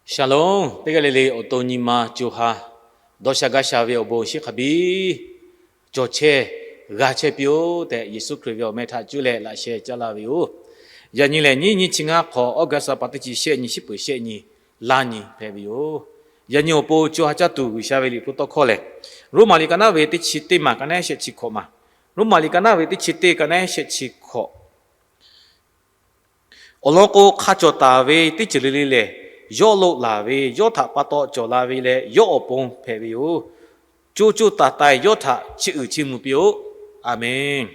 Shalom, teˇ g'aˇ le le awˬ to nyi ma co ha dawˇ sha gaˇ sha ve awˬ bon shiˉ hk'a biˇ cawˬ chehˇ g'a chehˇ piˇ-oˆ tehꞈ, Yeˍsuˆ Hkriꞈ ve awˬ meh htaꞈ cuˇ leh laꞈ sheh caˇ laˇ ve yoˬ. Yaꞈ nyi lehˬ, nyiˇ nyi chi ngaˇ hk'awꞈ August a pa teˇ chi shehˆ nyi, shiˉ peuˍ shehˆ nyi, laˇ nyi hpehꞈ ve yoˬ. Yaꞈ nyi awˬ pon co ha caˇ tuˬ G'uiˬsha ve liꞈ hpu tawˇ hkawˇ lehˬ, Roˉmaꞈ liꞈ ka naˉ ve teˇ chi teˇ maˬ ka naˉ shehˆ chi hkawꞈ maˬ. Roˉmaꞈ liꞈ ka naˉ ve teˇ chi teˇ ka naˉ shehˆ chi hkawꞈ. Awˬ lawn k'o, hk'a cawˬ taˍ ve teˇ ceuˬ le le lehˬ, yawˇ lo laˬ ve, yawˇ htaꞈ pa taw cawˬ la ve leh, yawˇ awˬ pon hpehꞈ ve yoˬ. Co co taiˍ taiˍ yawˇ htaꞈ chiˇ uiˍ chiˇ mvuh piˇ-oˆ. A menˬ.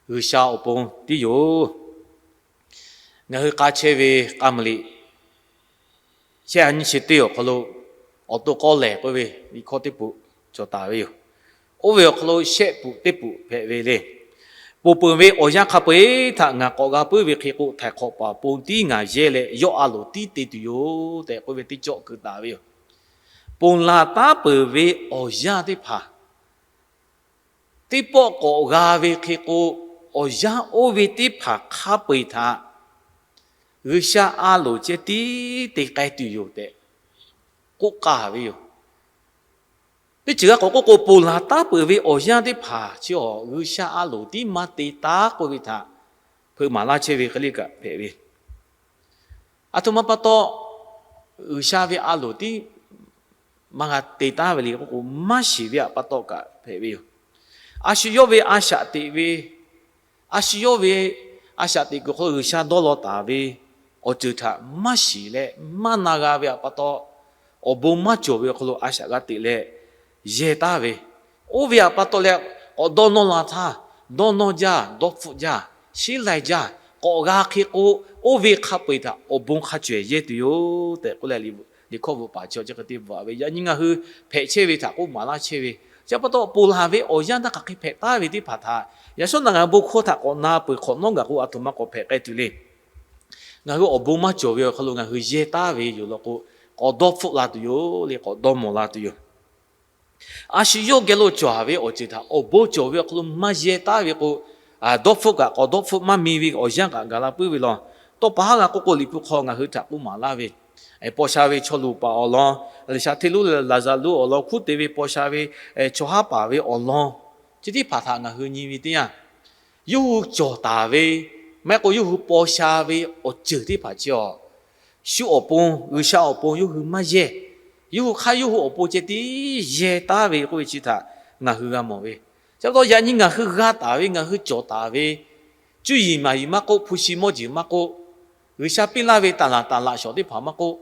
G'uiˬsha awˬ pon tiˉ yoˬ. Ngaˬ hui k'a chehˇ ve k'a maˍ liꞈ shehˆ ha nyiˇ chi teˇ awˬ hk'aw lo, awˬ to k'awˇ lehˬ k'oˆ ve liꞈ hkawˇ teˇ puˍ cawˬ taˍ ve yoˬ. Oˇ ve awˬ hk'aw lo shehˆ puˍ teˇ puˍ hpehꞈ ve le. Ponˬ peuˬ ve awˬ yanˇ hk'a peu-eˬ htaꞈ ngaˬ k'awꞈ g'a puiˉ ve hk'e k'o, htaiˍ hk'awꞈ paˍ awˬ pon tiˉ ngaˬ yehˇ leh, yawˇ a loˍ tiˉ te tuˬ yoˬ tehꞈ k'oˆ ve teˇ cawˆ keu taˍ ve yoˬ. Ponˬ laˬ taˉ peuˬ ve awˬ yanˇ teˇ hpaˍ teˇ pawˆ k'awꞈ g'a ve hk'e k'o, awˬ yanˇ oˇ ve teˇ hpaˍ hk'a peu-eˬ htaꞈ G'uiˬsha a loˍ ceh tiˉ te k'ai tuˬ yoˬ tehꞈ k'oˆ k'aˍ ve yoˬ. Teˇ ceuˬ g'a k'awꞈ k'oˆ k'o, ponˬ laˬ taˉ peuˬ ve awˬ yanˇ teˇ hpaˍ chi awˬ G'uiˬsha a loˍ tiˉ maˇ te taˉ k'oˆ ve htaꞈ hpeuꞈ maˍ laˇ chehˇ ve hk'e le kaꞈ hpehꞈ ve. Aˬ htoꞈ ma pa taw G'uiˬsha ve a loˍ tiˉ maˇ g'a te taˉ ve le k'oˆ k'o, maˇ shiˍ ve htaꞈ pa taw kaꞈ hpehꞈ ve yoˬ. A shu yawˇ ve a shaꞈ teꞈ ve, a shu yawˇ ve a shaꞈ teꞈ kuiˬ hk'aw lo G'uiˬsha dawˇ law taˍ ve awˬ ceuˬ htaꞈ maˇ shiˍ leh maˇ na g'a ve htaꞈ pa taw, awˬ bon maˇ cawˬ ve awˬ hk'aw lo a shaꞈ g'a teꞈ leh yehˇ taˉ ve, oˇ ve htaꞈ pa taw leh k'awꞈ dawˇ nawˇ la htaˇ, dawˇ nawˇ jaˇ, dawˇ hpfuhˆ jaˇ, sheˉ lai jaˇ, k'awꞈ g'a hk'e k'o, oˇ ve hk'a peu-eˬ htaꞈ awˬ bon hk'a cawehˬ yehˇ tuˬ yoˬ tehꞈ k'oˆ leh, liꞈ hkawˇ bvuhꞈ paˍ chi awˬ chi hk'e te bvuhꞈ ve. Yaꞈ nyi ngaˬ hui hpehꞈ chehˇ ve htaꞈ k'oˆ maˍ laˇ chehˇ ve, chi pa taw ponˬ laˬ ve awˬ yanˇ htaˇ hk'aˬ hk'e hpehꞈ taˉ ve teˇ hpaˍ htaꞈ yaꞈ shawˉ naꞈ ngaˬ hui bon hkawˇ htaꞈ k'awꞈ na peuˬ hk'awꞈ nawˉ gaˬ k'o, aˬ htoꞈ ma k'awꞈ hpehꞈ k'ai tuˬ le. Ngaˬ hui awˬ bon maˇ cawˬ ve awˬ hk'aw lo ngaˬ hui yehˇ taˉ ve yoˬ law k'o, k'awꞈ dawˇ hpfuhˆ la tuˬ yoˬ le, k'awꞈ dawˇ mawˬ la tuˬ yoˬ. A shu yawˇ geh lo cawˬ ve awˬ ceuˬ htaꞈ awˬ bon cawˬ ve awˬ hk'aw lo maˇ yehˇ taˉ ve k'o, dawˇ hpfuhˆ kaꞈ k'awꞈ dawˇ hpfuhˆ maˇ mi ve awˬ yanˇ kaꞈ gaˬ la puiˉ ve law. Tawˇ pa haˉ g'a k'oˆ k'o, liꞈ hpu hk'aw ngaˬ hui htaꞈ k'oˆ maˍ laˇ ve, paw sha ve chaw luˬ paˍ awˬ lawn, G'uiˬsha hteˇ lonˉ Laˍzaˍruˆ awˬ lawn, hkunˉ te ve paw sha ve chaw haˉ paˍ ve awˬ lawn, chi teˇ hpaˍ htaꞈ ngaˬ hui nyi ve teˇ yanˇ, yawˇ hui cawˬ taˍ ve, maˇ heˆ k'o yawˇ hui paw sha ve awˬ ceuˬ teˇ hpaˍ chi awˬ shu awˬ pon, G'uiˬsha awˬ pon yawˇ hui maˇ yehˇ. Yawˇ hui hk'aˇ yawˇ hui awˬ pon ceh tiˉ yehˇ taˉ ve k'oˆ ve chi htaꞈ ngaˬ hui g'a mawˬ ve. Chi pa taw yaꞈ nyi ngaˬ hui g'a taˍ ve, ngaˬ hui cawˬ taˍ ve, cuˇ yiˍ maˍ yiˍ maˇ k'oˆ, hpu shi mawˇ jeˬ maˇ k'oˆ, G'uiˬsha piˇ laˇ ve taˍ laˍ taˍ laꞈ shawˍ teˇ hpaˍ maˇ k'oˆ,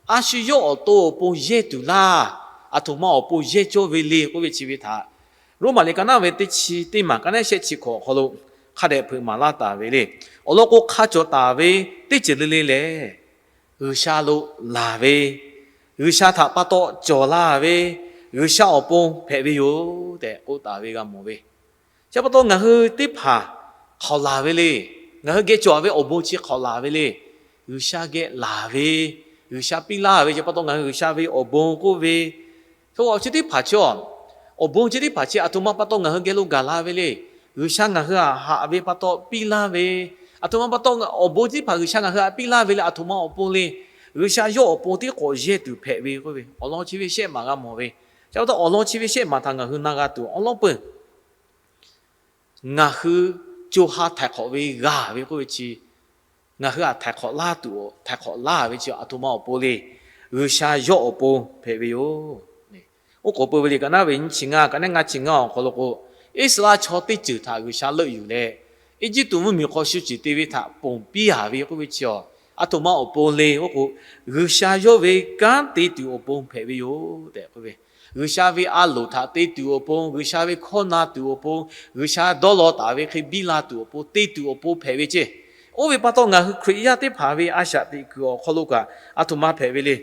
a shu yawˇ awˬ to awˬ pon yehˇ tuˬ laˇ. Aˬ htoꞈ ma awˬ pon yehˇ cawˇ ve le k'oˆ ve chi ve htaꞈ Roˉmaꞈ liꞈ ka naˉ ve teˇ chi teˇ maˬ ka naˉ shehˆ chi hkawꞈ awˬ hk'aw lo hk'a dehꞈ hpeuꞈ maˍ laˇ taˍ ve le. Awˬ lawn k'o, hk'a cawˬ taˍ ve teˇ ceuˬ le le lehˬ, G'uiˬsha lo laˬ ve, G'uiˬsha htaꞈ pa taw cawˬ la ve, G'uiˬsha awˬ pon hpehꞈ ve yoˬ tehꞈ k'oˆ taˍ ve g'a mawˬ ve. Chi pa taw ngaˬ hui teˇ hpaˍ hk'aoˍ laˬ ve le. Ngaˬ hui geh cawˬ ve awˬ bon chi hk'aoˍ laˬ ve le. G'uiˬsha geh laˬ ve, G'uiˬsha piˇ laˇ ve, chi pa taw ngaˬ hui G'uiˬsha ve awˬ bon k'oˆ ve, chi awˬ chi teˇ hpaˍ chi, awˬ bon chi teˇ hpaˍ chi aˬ htoꞈ ma pa taw ngaˬ hui geh lo gaˬ la ve le. G'uiˬsha ngaˬ hui htaꞈ haꞈ ve pa taw piˇ laˇ ve, aˬ htoꞈ ma pa taw awˬ bon teˇ hpaˍ G'uiˬsha ngaˬ hui htaꞈ piˇ laˇ ve leh aˬ htoꞈ ma awˬ pon le. G'uiˬsha yawˇ awˬ pon tiˉ k'awꞈ yehˇ tuˬ hpehꞈ ve k'oˆ ve awˬ lawn chi ve shehˆ maˬ g'a mawˬ ve. Chi pa taw awˬ lawn chi ve shehˆ maˬ htaꞈ ngaˬ hui na g'a tuˬ awˬ lawn peuˬ. Ngaˬ hui co ha htaiˍ hk'awꞈ ve g'a ve k'oˆ ve chi, ngaˬ hui htaꞈ htaiˍ hk'awꞈ laˇ tuˬ, htaiˍ hk'awꞈ laˇ ve chi aˬ htoꞈ ma awˬ pon le. G'uiˬsha yawˇ awˬ pon hpehꞈ ve yoˬ. Oˉ k'oˍ pui ve liꞈ ka naˉ ve nyiˇ chi ngaˇ, ka naˉ ngaˇ chi ngaˇ awˬ hk'aw lo k'o, Iˉsaˍreˍlaˆ chaw teˇ ceuˬ htaꞈ G'uiˬsha leuˆ yuˬ leh, Eˇjiˇtuꞈ mvuhˇmiˬ hk'aw shu ciˍ te ve htaꞈ ponˬ piˇ a ve k'oˆ ve chi, aˬ htoꞈ ma awˬ pon le k'oˆ k'o, G'uiˬsha yawˇ ve kanˉ te tuˬ awˬ pon hpehꞈ ve yoˬ tehꞈ k'oˆ ve. G'uiˬsha ve a loˍ htaꞈ te tuˬ awˬ pon, G'uiˬsha ve hkawˇ na tuˬ awˬ pon, G'uiˬsha dawˇ law taˍ ve hk'e biˇ la tuˬ awˬ pon, te tuˬ awˬ pon hpehꞈ ve ceˇ. Oˇ ve pa taw ngaˬ hui Hkriꞈ yaˇ teˇ hpaˍ ve a shaꞈ teꞈ kuiˬ awˬ hk'aw lo kaꞈ aˬ htoꞈ ma hpehꞈ ve le.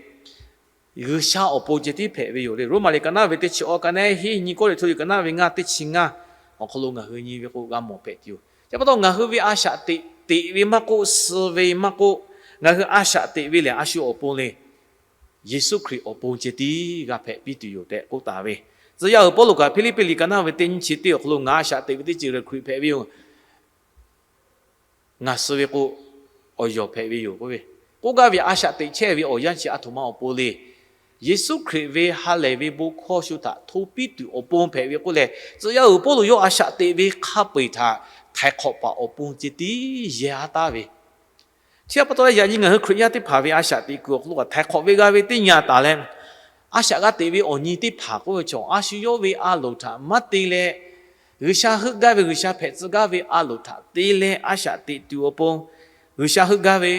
G'uiˬsha awˬ pon ceh tiˉ hpehꞈ ve yoˬ le. Roˉmaꞈ liꞈ ka naˉ ve teˇ chi awˬ ka naˉ hiˉ nyi, Kawˇrenˍhtuˆ liꞈ ka naˉ ve ngaˇ teˇ chi ngaˇ awˬ hk'aw lo ngaˬ hui nyi ve k'o g'a mawˬ hpehꞈ tuˬ yoˬ. Chi pa taw ngaˬ hui ve a shaꞈ teꞈ teꞈ ve maˇ k'oˆ, suh ve maˇ k'oˆ, ngaˬ hui a shaꞈ teꞈ ve lehˬ a shu awˬ pon le. Yeˍsuˆ Hkriꞈ awˬ pon ceh tiˉ g'a hpehꞈ piˇ tuˬ yoˬ tehꞈ k'oˆ taˍ ve. Tcuh yaˇ uiˍ Pawˇluꞈ kaꞈ Hpiˇliˇpiˆ liꞈ ka naˉ ve teˇ nyiˇ chi teˇ awˬ hk'aw lo ngaˬ a shaꞈ teꞈ ve teˇ ceuˬ lehˬ Hkriꞈ hpehꞈ ve yoˬ. Ngaˬ suh ve k'o, awˬ yawˬ hpehꞈ ve yoˬ k'oˆ ve. k'oˆ gaˇ ve a shaꞈ teꞈ chehˇ ve awˬ yanˇ chi a htoꞈ ma awˬ pon le. Yeˍsuˆ Hkriꞈ ve ha lehˬ ve bon hkawˇ shu htaꞈ hto piˇ tuˬ awˬ pon hpehꞈ ve k'oˆ leh, tcuh yaˇ uiˍ Pawˇluꞈ yawˇ a shaꞈ teꞈ ve hk'a peu-eˬ htaꞈ htaiˍ hk'awꞈ paˍ awˬ pon ceh tiˉ yehˇ aˉ taˍ ve. Chi pa taw leh yaꞈ nyi ngaˬ hui Hkriꞈ yaˇ teˇ hpaˍ ve a shaꞈ teꞈ kuiˬ awˬ hk'aw lo htaiˍ hk'awꞈ ve g'a ve teˇ nyi a taˍ leh, a shaꞈ g'a teꞈ ve awˬ nyi teˇ hpaˍ k'oˆ ve chaw, a shu yawˇ ve a loˍ htaꞈ maˇ te leh, G'uiˬsha heuˆ gaˇ ve, G'uiˬsha hpehꞈ tcuh gaˇ ve a loˍ htaꞈ te leh a shaꞈ teꞈ tuˬ awˬ pon G'uiˬsha heuˆ gaˇ ve,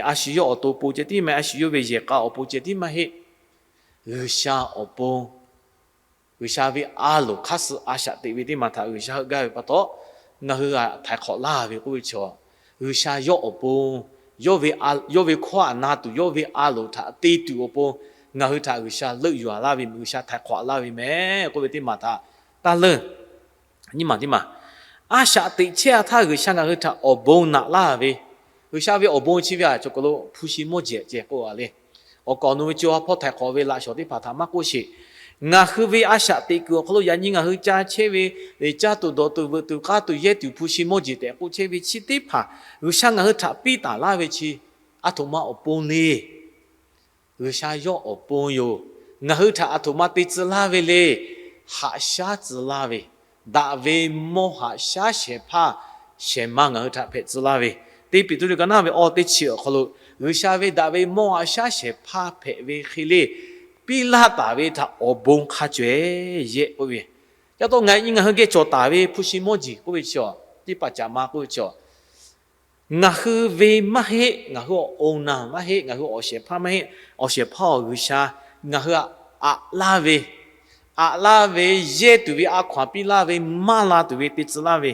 a shu yawˇ awˬ to pon ceh tiˉ maˇ heˆ, a shu yawˇ ve yehˬ k'a awˬ pon ceh tiˉ maˇ heˆ, G'uiˬsha awˬ pon, G'uiˬsha ve a loˍ hk'aˇ suh a shaꞈ teꞈ ve teˇ maˬ htaꞈ G'uiˬsha heuˆ gaˇ ve pa taw, ngaˬ hui htaiˍ hk'awꞈ laˇ ve k'oˆ ve chaw, G'uiˬsha yawˇ awˬ pon, yawˇ ve hkawˇ htaꞈ na tuˬ, yawˇ ve a loˍ htaꞈ te tuˬ awˬ pon ngaˬ hui htaꞈ G'uiˬsha leuˆ yuˬ-a laˇ ve, G'uiˬsha htaiˍ hk'awꞈ laˇ ve mehˍ k'oˆ ve teˇ maˬ htaꞈ taˇ leuˆ. Nyiˇ maˬ teˇ maˬ, a shaꞈ teꞈ chehˇ-a htaˇ G'uiˬsha ngaˬ hui htaꞈ awˬ bon naꞈ laˇ ve, G'uiˬsha ve awˬ bon chi ve a cawˬ kaˬ lo hpu shi mawˇ jeˬ ceh k'oˆ-a le. Awˬ kaˍ awˬ nu ve co ha hpawˇ htaiˍ hk'awꞈ ve laꞈ shawˍ teˇ hpaˍ htaꞈ maˇ k'oˆ sheˍ. Ngaˬ hui ve a shaꞈ teꞈ kuiˬ awˬ hk'aw lo yaꞈ nyi ngaˬ hui ca chehˇ ve, caˇ tuˬ dawˬ tuˬ veuꞈ tuˬ k'aˇ tuˬ yehˇ tuˬ hpu shi mawˇ jeˬ tehꞈ k'oˆ chehˇ ve chi teˇ hpaˍ G'uiˬsha ngaˬ hui htaꞈ piˇ taˍ laˇ ve chi a htoꞈ ma awˬ pon le. G'uiˬsha yawˇ awˬ pon yoˬ. Ngaˬ hui htaꞈ a htoꞈ ma te tcuh laˇ ve le. Haꞈ shaˉ tcuh laˇ ve, daꞈ ve mawˇ haꞈ shaˉ shehˍ hpaˇ shehˍ ma ngaˬ hui htaꞈ hpehꞈ tcuh laˇ ve, teˇ Peˍtruˆ liꞈ ka naˇ ve awˇ teˇ chi awˬ hk'aw lo, G'uiˬsha ve daꞈ ve mawˇ haꞈ shaˉ shehˍ hpaˇ hpehꞈ ve hk'e le, piˇ laˇ taˍ ve htaꞈ awˬ bon hk'a cawehˇ yehˆ k'oˆ ve. Yaꞈ taw ngaˬ nyi ngaˬ hui geh cawˬ taˍ ve hpu shi mawˇ jeˬ k'oˆ ve chi, teˇ hpaˍ caꞈ ma k'oˆ ve chi, ngaˬ hui ve maˇ heˆ, ngaˬ hui awˬ o naˬ maˇ heˆ, ngaˬ hui awˬ shehˍ hpaˇ maˇ heˆ, awˬ shehˍ hpaˇ awˬ G'uiˬsha ngaˬ hui htaꞈ aꞈ laˇ ve, aꞈ laˇ ve, yehˇ tuˬ ve a hkaw-anˬ piˇ laˇ ve, maˇ la tuˬ ve te tcuh laˇ ve,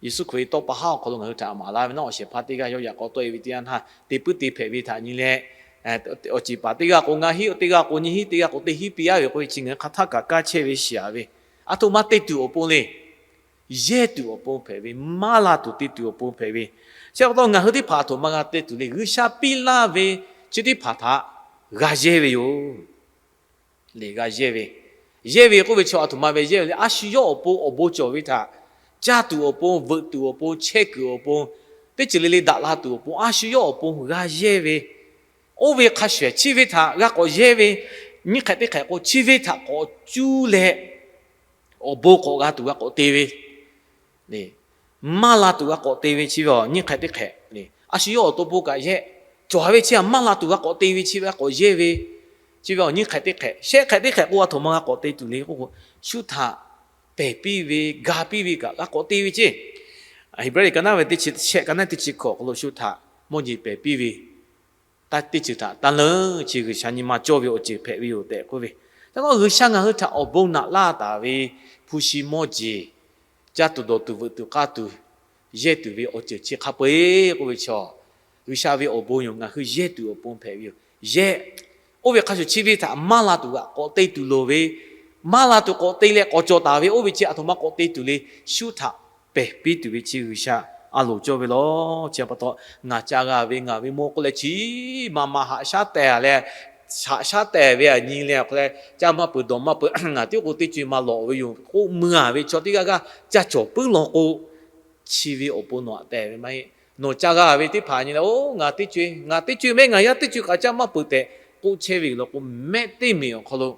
Yeˍsuˆ Hkriꞈ ve tawˇ pa haˉ awˬ hk'aw lo ngaˬ hui htaꞈ aꞈ maˍ laˇ ve naˉ, awˬ shehˍ hpaˇ teˇ g'aˇ yawˇ yaꞈ k'aw tawˆ-e ve teˇ yanˇ htaˇ te puiˉ te hpehꞈ ve htaꞈ nyi leh, awˬ ceˬ paˍ teˇ g'aˇ k'o ngaˇ hiˉ, teˇ g'aˇ k'o nyiˇ hiˉ, teˇ g'aˇ k'o teˇ hiˉ piˇ-a ve k'oˆ ve chi ngaˬ hui hk'aˬ htaˇ kaꞈ kaˇ chehˇ ve shiˍ-a ve, a htoꞈ ma te tuˬ awˬ pon le. Yehˇ tuˬ awˬ pon hpehꞈ ve, maˇ la tuˬ te tuˬ awˬ pon hpehꞈ ve. Chi pa taw ngaˬ hui teˇ hpaˍ a htoꞈ ma g'a te tuˬ le, G'uiˬsha piˇ laˇ ve chi teˇ hpaˍ htaꞈ g'a yehˇ ve yoˬ. Lehˬ g'a yehˇ ve, yehˇ ve k'oˆ ve chaw a htoꞈ ma ve yehˇ ve le, a shu yawˇ awˬ pon awˬ bon cawˬ ve htaꞈ caˇ tuˬ awˬ pon, veuꞈ tuˬ awˬ pon, chehˇ kuiˬ awˬ pon, teˇ ceuˬ le le daꞈ la tuˬ awˬ pon a shu yawˇ awˬ pon g'a yehˇ ve, oˇ ve hk'a shuˍ chi ve htaꞈ g'a k'awꞈ yehˇ ve, nyiˇ hk'ehꞈ teˇ hk'ehꞈ k'o chi ve htaꞈ k'awꞈ cuˇ leh awˬ bon k'awꞈ g'a tuˬ g'a k'awꞈ te ve, maˇ la tuˬ g'a k'awꞈ te ve chi ve a nyiˇ hk'ehꞈ teˇ hk'ehꞈ. A shu yawˇ awˬ to pon kaꞈ yehˇ, cawˬ ve chi htaꞈ maˇ la tuˬ g'a k'awꞈ te ve chi ve g'a k'awꞈ yehˇ ve, chi ve a nyiˇ hk'ehꞈ teˇ hk'ehꞈ. Shehˆ hk'ehꞈ teˇ hk'ehꞈ k'o a htoꞈ ma g'a k'awꞈ te tuˬ le k'oˆ k'o, shu htaꞈ pehˬ piˇ ve, ga piˇ ve kaꞈ g'a k'awꞈ te ve ceˇ. Heˍbrehˇ liꞈ ka naˇ ve teˇ chi shehˆ ka naˇ teˇ chi hkawꞈ awˬ hk'aw lo shu htaꞈ mawˇ jeˬ pehˬ piˇ ve, teˇ ceuˬ htaꞈ taˇ leuˉ, chi G'uiˬsha nyi ma cawˇ ve awˬ ceuˬ hpehꞈ ve yoˬ tehꞈ k'oˆ ve. Yaꞈ hk'aˇ G'uiˬsha ngaˬ hui htaꞈ awˬ bon naꞈ laˇ taˍ ve hpu shi mawˇ jeˬ, caˇ tuˬ dawˬ tuˬ veuꞈ tuˬ k'aˇ tuˬ yehˇ tuˬ ve awˬ ceuˬ chi hk'a peu-eˬ k'oˆ ve chaw, G'uiˬsha ve awˬ bon yoˬ. Ngaˬ hui yehˇ tuˬ awˬ pon hpehꞈ ve yoˬ. Yehˇ, oˇ ve hk'a shuˍ chi ve htaꞈ maˇ la tuˬ g'a k'awꞈ te tuˬ loˍ ve, maˇ la tuˬ k'awꞈ te leh k'awꞈ cawˬ taˍ ve oˇ ve chi a htoꞈ ma k'awꞈ te tuˬ le, shu htaꞈ pehˬ piˇ tuˬ ve chi G'uiˬsha a loˍ cawˇ ve law. Chi pa taw ngaˬ ca g'a ve ngaˬ ve mawˇ k'oˆ leh chi maˇ maˇ haꞈ shaˉ tehˬ leh, haꈞ shaˉ tehˬ ve aꞈ nyi leh awˬ hk'aw leh caˇ maˇ peuˬ dawˬ maˇ peuˬ, ngaˬ tiˉ k'o teˇ co-e ma lawꞈ ve yoˬ k'oˆ mui-a ve chaw teˇ g'aˇ g'aˇ ca cawˬ puiˉ law k'o, chi ve awˬ pon nawˬ aꞈ tehˬ ve maˇ heˆ. Nawˬ ca g'a ve teˇ hpaˍ nyi leh, oˇ ngaˬ teˇ co-e, ngaˬ teˇ co-e mehˆ ngaˬ yaˇ teˇ co-e kaꞈ caˇ maˇ peuˬ tehꞈ k'oˆ chehˇ ve law k'o, mehˆ teˇ meꞈ awˬ hk'aw lo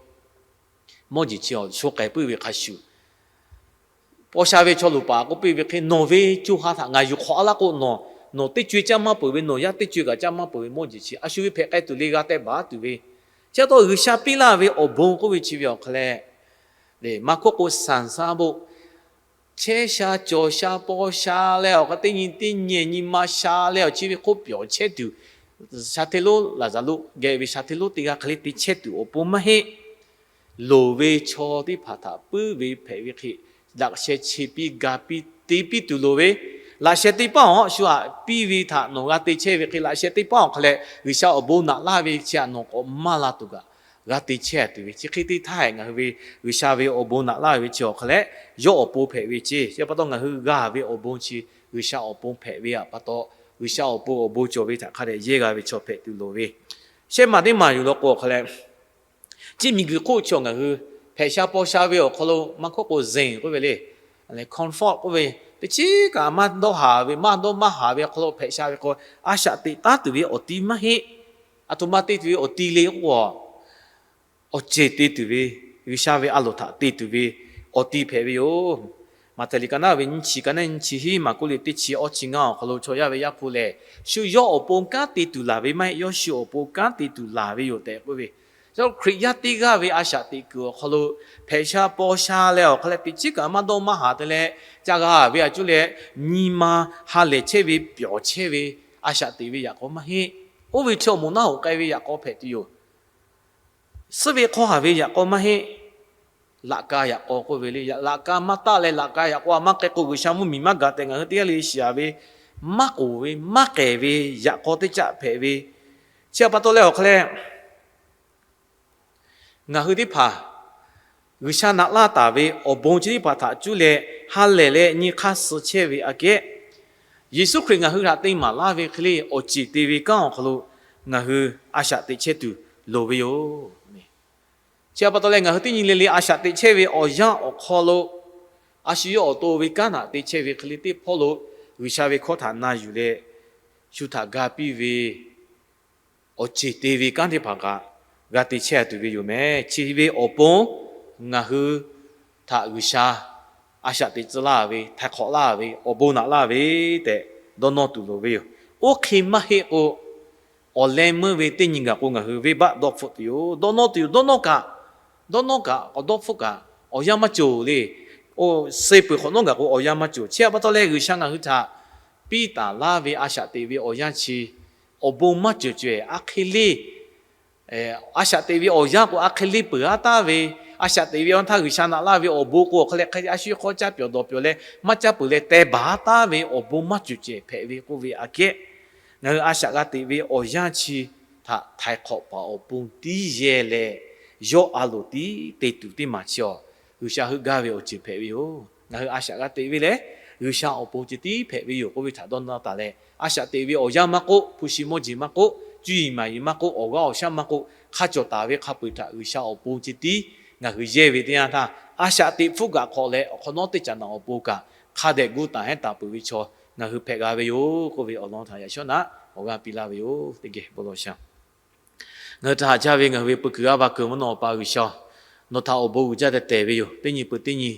mawˇ jeˬ chi awˬ sho k'ai puiˉ ve hk'a shuˍ, paw sha ve chaw luˬ paˍ k'oˆ piˇ ve hk'e, nawˬ ve co ha htaꞈ ngaˬ yuˬ hk'awꞈ a laˇ k'o, nawˬ, nawˬ teˇ co-e caˇ maˇ peuˬ ve, nawˬ yaˇ teˇ co-e kaꞈ caˇ maˇ peuˬ ve mawˇ jeˬ chi a shu ve hpehꞈ k'ai tuˬ le g'a tehꞈ baˬ tuˬ ve. Chi pa taw G'uiˬsha piˇ laˇ ve awˬ bon k'oˆ ve chi ve awˬ hk'a leh, maˇ hkawˇ k'o sanˍ saˉ boˆ chehˇ sha cawˬ sha paw sha leh awˬ hk'a teˇ nyi teˇ nyi nyi ma sha leh awˬ chi ve hk'oˆ pyawˬ chehˇ tuˬ, sha hteˇ lonˉ laˍzaˍruˆ geh ve sha hteˇ lonˉ teˇ g'aˇ hk'e le te chehˇ tuˬ awˬ pon maˇ heˆ. Loˍ ve chaw teˇ hpaˍ htaꞈ puiˉ ve hpehꞈ ve hk'e, laꞈ sheh che piˇ ga piˇ te piˇ tuˬ loˍ ve, laꞈ sheh teˇ paˉ awˬ shu aꞈ piˇ ve htaꞈ nawˬ g'a te chehˇ ve hk'e, laꞈ sheh teˇ paˉ awˬ hk'a leh G'uiˬsha awˬ bon naꞈ laˇ ve chi htaꞈ nawˬ k'awꞈ maˇ la tuˬ kaꞈ g'a te chehˇ tuˬ ve chi hk'e te htaˇ, ngaˬ hui ve G'uiˬsha ve awˬ bon naꞈ laˇ ve chi awˬ hk'a leh yawˇ awˬ pon hpehꞈ ve ceˇ. Chi pa taw ngaˬ hui g'a ve awˬ bon chi G'uiˬsha awˬ pon hpehꞈ ve pa taw, G'uiˬsha awˬ pon awˬ bon cawˬ ve htaꞈ hk'a dehꞈ yehˇ g'a ve chaw hpehꞈ tuˬ loˍ ve. Shehˆ maˬ teˇ maˬ yuˬ law k'o awˬ hk'a leh, chi miˬguiˬ hk'oˆ chi awˬ ngaˬ hui hpehꞈ sha paw sha ve awˬ hk'aw lo maˇ hkawˇ k'o zen k'oˆ ve le, comfort k'oˆ ve, Teˇ chiˉ kaꞈ maˇ dawˇ haˍ ve, maˇ dawˇ maˇ haˍ ve awˬ hk'aw lo hpehꞈ sha ve k'o, a shaꞈ teꞈ taˉ tuˬ ve awˬ ti maˇ heˆ. A htoꞈ ma te tuˬ ve awˬ ti le k'o, awˬ ceˬ te tuˬ ve, G'uiˬsha ve a loˍ htaꞈ te tuˬ ve awˬ ti hpehꞈ ve yoˬ. Maꞈhtehˍ liꞈ ka naˉ ve nyiˇ chi, ka naˉ nyiˇ chi hiˉ, Maˍkuˆ liꞈ teˇ chi awˇ chi ngaˇ awˬ hk'aw lo chaw yaˇ ve Yaˇ hpu lehˬ, shu yawˇ awˬ pon kanˉ te tuˬ laˬ ve maˇ heˆ, yawˇ shu awˬ pon kanˉ te tuˬ laˬ ve yoˬ tehꞈ k'oˆ ve. Yawˇ Hkriꞈ yaˇ teˇ g'aˇ ve a shaꞈ teꞈ kuiˬ awˬ hk'aw lo hpehꞈ sha paw sha leh awˬ hk'aw leh teˇ chiˉ kaꞈ maˇ dawˇ maˇ haˍ te leh, ca g'a ve a cuˇ leh nyi ma ha lehˬ chehˇ ve, pyawˬ chehˇ ve a shaꞈ teꞈ ve yaꞈ k'aw maˇ heˆ. Oˇ ve chi awˬ moˍ naˆ hoꞈ k'ai ve yaꞈ k'aw hpehꞈ tuˬ yoˬ. Suhˉ ve hk'awˇ haˍ ve yaꞈ k'aw maˇ heˆ. Laꞈ ka yaꞈ k'aw k'oˆ ve le, laꞈ ka maˇ taˆ leh laꞈ ka yaꞈ k'aw a maˇ k'ai k'o, G'uiˬsha mvuhˇmiˬ maˇ gaˬ tehꞈ ngaˬ hui teˇ g'aˇ le shiˍ ve, maˇ k'oˍ ve, maˇ k'ehˬ ve yaꞈ k'aw teˇ caˆ hpehꞈ ve. Chi htaꞈ pa taw leh awˬ hk'aw leh, ngaˬ hui teˇ hpaˍ G'uiˬsha naꞈ laˇ taˍ ve awˬ bon chi teˇ hpaˍ htaꞈ cuˇ leh ha lehˬ leh nyi hk'aˇ suh chehˇ ve aꞈ kehˉ, Yeˍsuˆ Hkriꞈ ngaˬ hui htaꞈ te maˍ laˇ ve hk'e le awˬ ceˬ te ve kanˉ awˬ hk'aw lo ngaˬ hui a shaꞈ teꞈ chehˇ tuˬ loˍ ve yoˬ. Chi htaꞈ pa taw leh ngaˬ hui teˇ nyi le le a shaꞈ teꞈ chehˇ ve awˬ yanˇ awˬ hk'aw lo, a shu yawˇ awˬ to ve kanˉ htaꞈ te chehˇ ve hk'e le teˇ hpawˇ lo G'uiˬsha ve hkawˇ htaꞈ na yuˬ leh, shu htaꞈ ga piˇ ve awˬ ceˬ te ve kanˉ teˇ hpaˍ kaꞈ g'a te chehˇ tuˬ ve yoˬ meh. Chi ve awˬ pon ngaˬ hui htaꞈ G'uiˬsha a shaꞈ teꞈ tcuh laˇ ve, htaiˍ hk'awꞈ laˇ ve, awˬ bon naꞈ laˇ ve tehꞈ dawˇ nawˇ tuˬ loˍ ve yoˬ. Oˇ hk'e maˇ heˆ k'o, awˬ leh meuˇ ve teˇ nyi gaˬ k'o ngaˬ hui venˇbaˆ dawˇ hpfuhˆ tuˬ yoˬ. Dawˇ nawˇ tuˬ yoˬ. Dawˇ nawˇ kaꞈ, dawˇ nawˇ kaꞈ k'awꞈ dawˇ hpfuhˆ kaꞈ awˬ yanˇ maˇ cawˬ le. Oˇ, suh peuˬ hk'awꞈ nawˉ gaˬ k'o awˬ yanˇ maˇ cawˬ. Chi htaꞈ pa taw leh G'uiˬsha ngaˬ hui htaꞈ piˇ taˍ laˇ ve a shaꞈ teꞈ ve awˬ yanˇ chi awˬ bon maˇ cawˬ caweh aˬ hk'e le. A shaꞈ teꞈ ve awˬ yanˇ k'o aˬ hk'e le peuˬ aˉ taˍ ve, a shaꞈ teꞈ ve awˬ yanˇ htaˇ G'uiˬsha naꞈ laˇ ve awˬ bon k'o awˬ hk'aw leh hk'e a shu hk'aw caˇ pyawˬ dawˬ pyawˬ leh maˇ caˇ peuˬ leh teh baˬ aˉ taˍ ve awˬ bon maˇ cawˬ caweh hpehꞈ ve k'oˆ ve aꞈ kehˉ, ngaˬ hui a shaꞈ g'a teꞈ ve awˬ yanˇ chi htaꞈ htaiˍ hk'awꞈ paˍ awˬ pon tiˉ yehˇ leh, yawˇ a loˍ tiˉ te tuˬ teˇ maˬ chi awˬ, G'uiˬsha heuˆ gaˇ ve awˬ ceuˬ hpehꞈ ve yoˬ. Ngaˬ hui a shaꞈ g'a teꞈ ve lehˬ, G'uiˬsha awˬ pon ceh tiˉ hpehꞈ ve yoˬ k'oˆ ve htaꞈ dawˇ nawˇ taˍ leh, a shaꞈ teꞈ ve awˬ yanˇ maˇ k'oˆ, hpu shi mawˇ jeˬ maˇ k'oˆ, cuˇ yiˍ maˍ yiˍ maˇ k'oˆ, awˬ g'aˇ awˬ shaˉ maˇ k'oˆ, hk'a cawˬ taˍ ve hk'a peu-eˬ htaꞈ G'uiˬsha awˬ pon ceh tiˉ ngaˬ hui yehˇ ve teˇ yanˇ htaˇ, a shaꞈ teꞈ hpfuhˆ kaꞈ hk'awꞈ leh awˬ hk'awꞈ nawˉ teˇ caꞈ naꞈ awˬ pon kaꞈ hk'a dehꞈ gu taˍ hehnˇ taˍ peuˬ ve chaw ngaˬ hui hpehꞈ g'a ve yoˬ k'oˆ ve awˬ lawn htaꞈ yaꞈ shawˉ naꞈ awˬ g'aˇ piˇ laˇ ve yoˬ. Teˇ geh bon lawˬ shaˍ. Ngaˬ hui htaꞈ haꞈ jaˇ ve ngaˬ hui ve peu kuiˬ g'aˇ va kuiˬ mvuhˇ naw Awˬ pa G'uiˬsha, nawˬ htaꞈ awˬ bon uiˍ jaˇ tehˬ tehˬ ve yoˬ. Teˇ nyi peuˬ teˇ nyi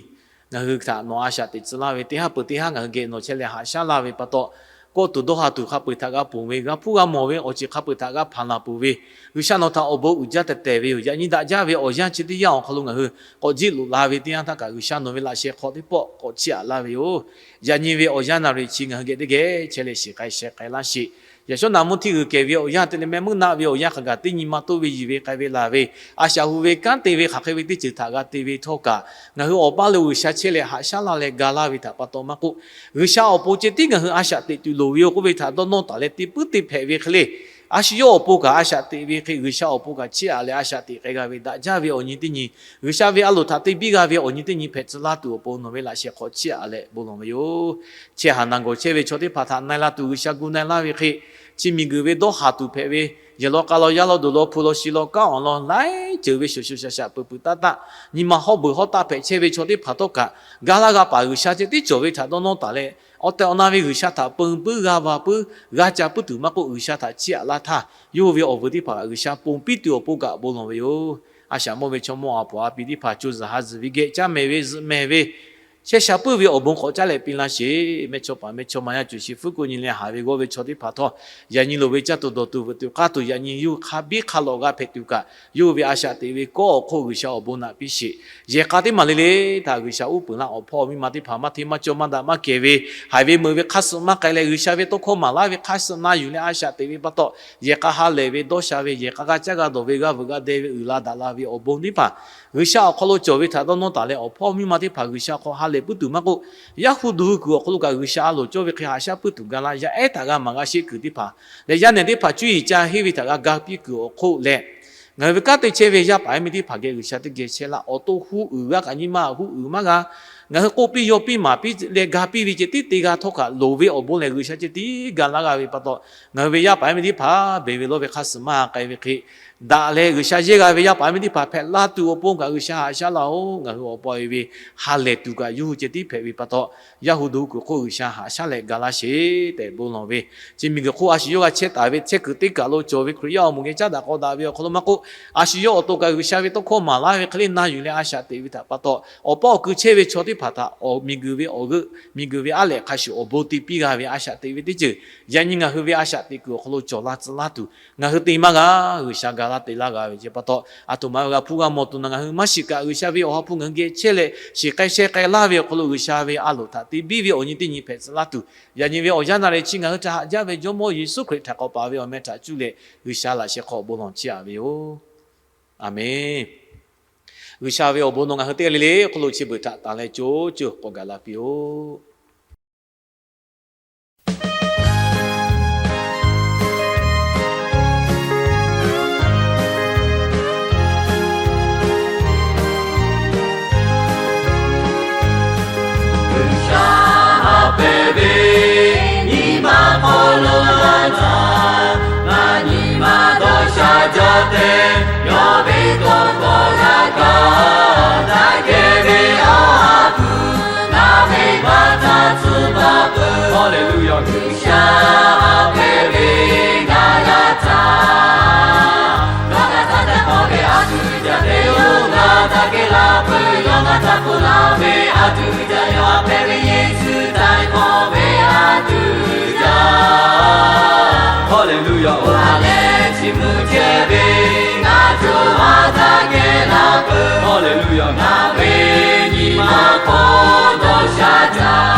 ngaˬ hui htaꞈ nawˬ a shaꞈ teꞈ tcuh laˇ ve teˇ haˉ peuˬ teˇ haˉ ngaˬ hui geh nawˬ chehˇ leh haꞈ shaˉ laˇ ve pa taw, kawˆ tuˬ dawˇ ha tuˬ hk'a peu-eˬ htaꞈ g'a ponˬ ve, g'a hpuˇ g'a mawˬ ve awˬ ceuˬ hk'a peu-eˬ htaꞈ g'a hpanˍ laˬ peuˬ ve, G'uiˬsha nawˬ htaꞈ awˬ bon uiˍ jaˇ tehˬ tehˬ ve yoˬ. Yaꞈ nyi daꞈ jaˇ ve awˬ yanˇ chi teˇ yanˇ awˬ hk'aw lo ngaˬ hui k'awꞈ jiˆ loꞈ la ve teˇ yanˇ htaˇ kaꞈ G'uiˬsha nawˬ ve laꞈ sheh hk'aw teˇ pawˆ k'awꞈ chiˇ aꞈ laˇ ve yoˬ. Yaꞈ nyi ve awˬ yanˇ naˍ riˍ chi ngaˬ hui geh teˇ geh chehˇ leh shiˍ k'ai sheh k'ai laˇ sheˍ. Yaꞈ shawˉ naꞈ mvuhˇ htiˇ g'uiˬ kehˬ ve awˬ yanˇ te leh meh meuˇ naˆ ve awˬ yanˇ hk'a gaˬ teˇ nyi ma toˆ ve yiˬ ve k'ai ve laˬ ve, a shaꞈ hu ve kanˉ te ve hk'aˬ hk'e ve teˇ ceuˬ htaꞈ g'a te ve htawˇ kaꞈ, ngaˬ hui awˬ paˇ lo G'uiˬsha chehˇ leh haꞈ shaˉ laˇ leh ga laˇ ve htaꞈ pa taw maˇ k'oˆ, G'uiˬsha awˬ pon ceh tiˉ ngaˬ hui a shaꞈ teꞈ tuˬ loˍ ve yoˬ k'oˆ ve htaꞈ dawˇ nawˇ taˍ leh te puiˉ te hpehꞈ ve hk'e le, a shu yawˇ awˬ pon kaꞈ a shaꞈ teꞈ ve hk'e G'uiˬsha awˬ pon kaꞈ chiˇ aꞈ leh a shaꞈ teꞈ k'ai g'a ve daꞈ jaˇ ve awˬ nyi teˇ nyi, G'uiˬsha ve a loˍ htaꞈ te biˇ g'a ve awˬ nyi teˇ nyi hpehꞈ tcuh laˇ tuˬ awˬ pon nawˬ ve laꞈ sheh hk'aw chiˇ aꞈ leh bon lawˬ ve yoˬ. Chehˇ haˍ naˬ gawˬ chehˇ ve chaw teˇ hpaˍ htaꞈ na-e laˇ tuˬ G'uiˬsha gu na-e laˇ ve hk'e, chi miˬguiˬ ve dawˇ haˍ tuˬ hpehꞈ ve, yehˬ law k'a law yaˇ law duˬ law hpu law shi law kanˉ awˬ lawn laiˉ ceuˬ ve shoˍ shoˍ shaˍ shaˍ peuˬ peuˬ taˇ taˆ, nyi ma hawˉ beuˬ hawˉ taˆ hpehꞈ chehˇ ve chaw teˇ hpaˍ htawˇ kaꞈ, ga laˇ g'a paˍ G'uiˬsha ceh tiˉ cawˬ ve htaꞈ dawˇ nawˇ taˍ leh, awˬ tehˬ awˬ na ve G'uiˬsha htaꞈ peun puiˉ g'a va puiˉ g'a ca puiˉ tuˬ maˇ k'oˆ, G'uiˬsha htaꞈ chiˇ aꞈ laˇ htaˇ, yawˇ hui ve awˬ vuiˬ teˇ hpaˍ kaꞈ G'uiˬsha ponˬ piˇ tuˬ awˬ pon kaꞈ bon lawˬ ve yoˬ. A shaꞈ mawˇ ve chaw mawˇ a poˍ a pi teˇ hpaˍ co zuhˬ ha zuhˬ ve geh caˇ mehˍ ve zuhꞈ mehˍ ve, chehˇ sha puiˉ ve awˬ bon k'awꞈ caˉ leh piˇ laˇ sheˍ. Mehˇchawˇpaˍ mehˇchawˇma yaˇ cuˬ shi fuˉ ko nyi leh haˍ ve g'awˇ ve chaw teˇ hpaˍ htawˇ, yaꞈ nyi loˍ ve caˇ tuˬ dawˬ tuˬ veuꞈ tuˬ k'aˇ tuˬ yaꞈ nyi yawˇ hui hk'a biˇ hk'a lawꞈ g'a hpehꞈ tuˬ kaꞈ, yawˇ hui ve a shaꞈ teꞈ ve kawˆ awˬ hk'oˆ G'uiˬsha awˬ bon naꞈ piˇ sheˍ. Yehˬ k'a teˇ maˬ le le htaꞈ G'uiˬsha uˉ peunˍ laˇ, awˬ hpawˇ miˇ ma teˇ hpaˍ maˇ hteˇ maˇ cawˇ maˇ daꞈ maˇ kehˬ ve, haiˬ ve meuꞈ ve hk'a suh maˇ k'ai leh G'uiˬsha ve tawˇ hkawˇ maˍ laˇ ve hk'a suh na yuˬ leh a shaꞈ teꞈ ve pa taw, yehˬ k'a ha lehˬ ve dawˇ sha ve, yehˬ k'a g'a caˇ g'a dawˬ ve, g'a veuꞈ g'a deh ve, uiˍ la daꞈ la ve awˬ bon teˇ hpaˍ G'uiˬsha awˬ hk'aw lo cawˬ ve htaꞈ dawˇ nawˇ taˍ leh, awˬ hpawˇ miˇ ma teˇ hpaˍ G'uiˬsha hk'aw ha lehˬ puiˉ tuˬ maˇ k'oˆ, yaˇ hu duˬ hui kuiˬ awˬ hk'aw lo kaꞈ G'uiˬsha a loˍ cawˇ ve hk'e haꞈ shaˉ puiˉ tuˬ ga laˇ, yaˇ ehˉ htaꞈ g'a maˍ g'a sheˆ kuiˬ teˇ hpaˍ leh yaˇ nehˬ teˇ hpaˍ cuˇ yiˍ ca henˇ ve htaꞈ g'a ga piˇ kuiˬ awˬ hk'oˆ leh, ngaˬ hui ve kanˉ te chehˇ ve yaˇ paˍ yaˇ miˇ teˇ hpaˍ geh G'uiˬsha teˇ geh chehˇ laˇ. Awˬ to hu uiˍ g'a kaꞈ nyi ma hu uiˍ maˇ g'a, Ngaˬ hui k'oˆ piˇ yaw piˇ maˍ piˇ leh ga piˇ ve ceh tiˉ te g'a htawˇ kaꞈ, loˍ ve awˬ bon lehˬ G'uiˬsha ceh tiˉ ga laˇ g'a ve pa taw, ngaˬ hui ve yaˇ paˍ yaˇ miˇ teˇ hpaˍ beˬ ve lawˇ ve hk'a suhˍ maˇ k'ai ve hk'e, daꞈ leh G'uiˬsha yehˇ g'a ve yaˇ paˍ yaˇ miˇ teˇ hpaˍ hpehꞈ laˇ tuˬ awˬ pon kaꞈ G'uiˬsha haꞈ shaˉ laˇ-oˬ. Ngaˬ hui awˬ pa e ve ha lehˬ tuˬ kaꞈ yawˇ hui ceh tiˉ hpehꞈ ve pa taw, yaˇ hu daꞈ kuiˬ hk'oˆ G'uiˬsha haꞈ shaˉ leh ga laˇ sheˍ tehꞈ bon lawˬ ve, chi miˬguiˬ hk'oˆ a shu yawˇ g'a chehˇ taˍ ve chehˇ kuiˬ teˇ kaˬ lo cawˬ ve Hkriꞈ yaˇ awˬ moˍ geh caˉ daꞈ k'aw daꞈ ve awˬ hk'aw lo maˇ k'oˆ, a shu yawˇ awˬ to kaꞈ G'uiˬsha ve tawˇ hkawˇ maˍ laˇ ve hk'e le na yuˬ leh a shaꞈ teꞈ ve htaꞈ pa taw, awˬ paˇ awˬ kui chehˇ ve chaw teˇ hpaˍ htaꞈ awˬ miˬguiˬ ve awˬ g'euˆ, miˬguiˬ ve aˉ lehꞈ hk'a shuˍ awˬ bon te piˇ g'a ve a shaꞈ teꞈ ve teˇ ceuˬ, yaꞈ nyi ngaˬ hui ve a shaꞈ teꞈ kuiˬ awˬ hk'aw lo cawˬ la tcuh laˇ tuˬ, ngaˬ hui te maˇ g'a. G'uiˬsha ga laˇ te laˇ g'a ve ceh pa taw, aˬ htoꞈ ma ve g'a hpuˇ g'a mawˬ tuˬ naˬ ngaˬ hui maˇ shiˍ kaꞈ, G'uiˬsha ve awˬ ha hpu ngaˬ hui geh chehˇ leh, shiˍ k'ai sheh k'ai laˇ ve awˬ hk'aw lo G'uiˬsha ve a loˍ htaꞈ te biˇ ve awˬ nyi teˇ nyi hpehꞈ tcuh laˇ tuˬ, yaꞈ nyi ve awˬ yanˇ na leh chi ngaˬ hui htaꞈ haꞈ jaˇ ve Jawˇmawˇ Yeˍsuˆ Hkriꞈ htaꞈ k'awꞈ paˍ ve awˬ meh htaꞈ cuˇ leh G'uiˬsha laꞈ sheh hk'aw bon lawˬ chiˇ aꞈ ve yoˬ. Aˬmenˍ. G'uiˬsha ve awˬ bon nawˬ ngaˬ hui teˇ g'aˇ le le awˬ hk'aw lo chi beuꞈ htaꞈ tanˬ leh co co k'awꞈ gaˬ la piˇ-oˆ. G'uiˬsha haꞈ pehnˇ ve nyi ma hk'aw lo laˇ htaˇ, ngaˬ nyi ma dawˇ sha jaˇ tehꞈ, yawˇ ve tawˇ hkawˇ g'a kaˇ, daꞈ kehˬ ve Awˬ ha hpu ngaˬ ve baˆ htaˇ tcuh baˬ peuˬ. Haˍleˍluˆyaˬ. G'uiˬsha haꞈ pehnˇ ve ngaˬ laˇ htaˇ, yawˇ ngaˬ htaꞈ htaˇ k'awꞈ ve a tuˬ jaˇ ve yoˬ. Ngaˬ htaꞈ kehˬ la peuˬ. Yawˇ ngaˬ htaꞈ hpu la ve a tuˬ jaˇ, yawˇ haꞈ pehnˇ ve Yeˍsuˆ htaiˍ hk'awꞈ ve a tuˬ jaˇ. Haˍleˍluˆyaˬ. Oˇ ha lehˬ chi mvuhˇ chehˇ ve ngaˬ co ha htaꞈ kehˬ la peuˬ. Haˍleˍluˆyaˬ. Ngaˬ ve nyi ma hk'aw dawˇ sha jaˇ.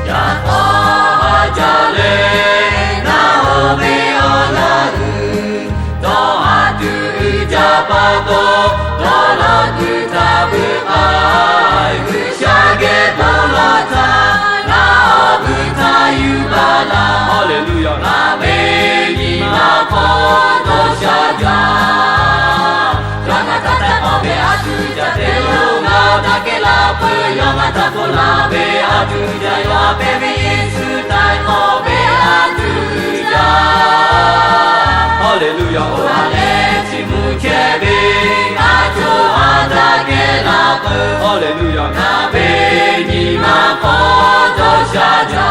Yaꞈ k'aw ha jaˇ leh, ngaˬ oˇ ve awˬ laꞈ g'uiˬ dawˇ haˍ tuˬ uiˍ jaˇ pa taw, dawˇ law tuˬ htaꞈ vuiˬ k'ai, G'uiˬsha geh bon lawˬ htaˇ, ngaˬ awˬ vuiˬ htaꞈ yuˬ baˬ laˇ. Haˍleˍluˆyaˬ. Ngaˬ ve nyi ma hk'aw dawˇ sha jaˇ. Yawˇ ngaˬ htaꞈ htaˇ k'awꞈ ve a tuˬ jaˇ ve yoˬ. Ngaˬ htaꞈ kehˬ la peuˬ. Yawˇ ngaˬ htaꞈ hpu la ve a tuˬ jaˇ, yawˇ haꞈ pehnˇ ve Yeˍsuˆ htaiˍ hk'awꞈ ve a tuˬ jaˇ. Haˍleˍluˆyaˬ. Oˇ ha lehˬ chi mvuhˇ chehˇ ve ngaˬ co ha htaꞈ kehˬ la peuˬ. Haˍleˍluˆyaˬ. Ngaˬ ve nyi ma hk'aw dawˇ sha jaˇ.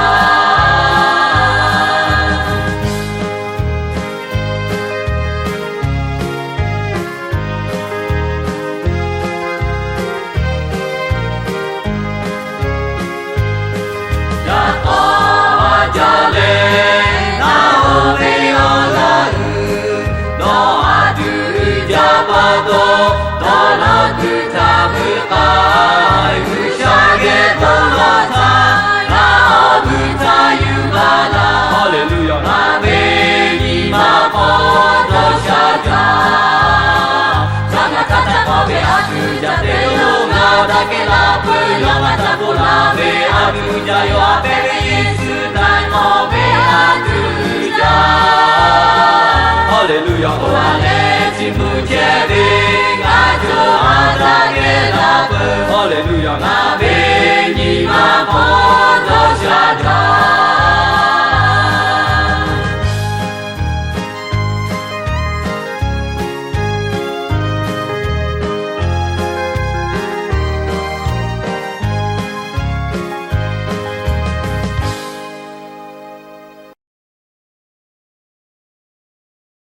Yaꞈ k'aw ha jaˇ leh, ngaˬ oˇ ve awˬ laꞈ g'uiˬ dawˇ haˍ tuˬ uiˍ jaˇ pa taw, dawˇ law tuˬ htaꞈ vuiˬ k'ai, G'uiˬsha geh bon lawˬ htaˇ, ngaˬ awˬ vuiˬ htaꞈ yuˬ baˬ laˇ. Haˍleˍluˆyaˬ. Ngaˬ ve nyi ma hk'aw dawˇ sha jaˇ. Yawˇ ngaˬ htaꞈ htaˇ k'awꞈ ve a tuˬ jaˇ ve yoˬ. Ngaˬ htaꞈ kehˬ la peuˬ. Yawˇ ngaˬ htaꞈ hpu la ve a tuˬ jaˇ, yawˇ haꞈ pehnˇ ve Yeˍsuˆ htaiˍ hk'awꞈ ve a tuˬ jaˇ. Haˍleˍluˆyaˬ. Oˇ ha lehˬ chi mvuhˇ chehˇ ve